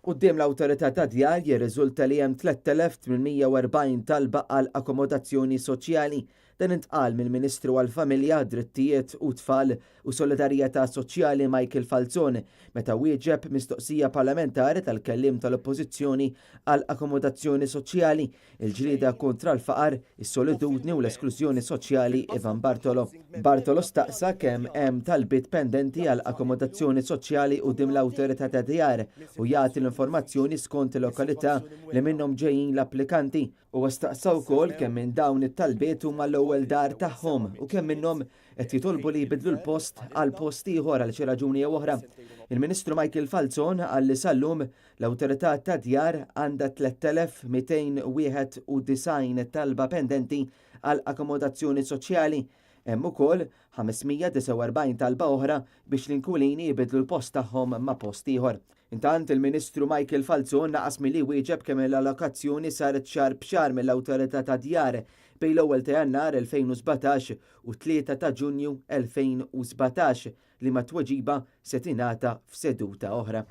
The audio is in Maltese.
Quddiem l-Awtorità tad-Djar jirriżulta li hemm 3,840 talba għal akkomodazzjoni soċjali. Dan intqal mill-Ministru għall-Familja, Drittijiet u Tfal u Solidarjetà Soċjali Michael Falzon meta wieġeb mistoqsija parlamentari tal-Kelliem tal-Oppożizzjoni għal Akkomodazzjoni Soċjali, il-ġlieda kontra l-faqar, is-solitudni u l-esklużjoni soċjali Ivan Bartolo. Bartolo staqsa kemm hemm talbiet pendenti għal akkomodazzjoni soċjali quddiem l-Awtorità tad-Djar u jagħti l-informazzjoni skont il-lokalità li minnhom ġejjin l-applikanti. Huwa staqsa wkoll kemm minn dawn it-talbiet huma l-ewwel dar tagħhom u kemm minnhom qed jitolbu li jbiddlu l-post għal post ieħor għal xi raġuni jew oħra. Il-Ministru Michael Falzon qal li sal-lum l-Awtorità tad-Djar għandha 3,291 talba pendenti għal akkomodazzjoni soċjali. Hemm ukoll 549 talba oħra biex l-inkwilini jbiddlu l-post tagħhom ma' post ieħor. Intant, il-Ministru Michael Falzon naqas milli jwieġeb kemm l-allokazzjoni saret xahar b'xahar mill-Awtorità tad-Djar bejn l-ewwel ta' Jannar 2017 u t-3 ta' Ġunju 2017, liema tweġiba se tingħata f'seduta oħra.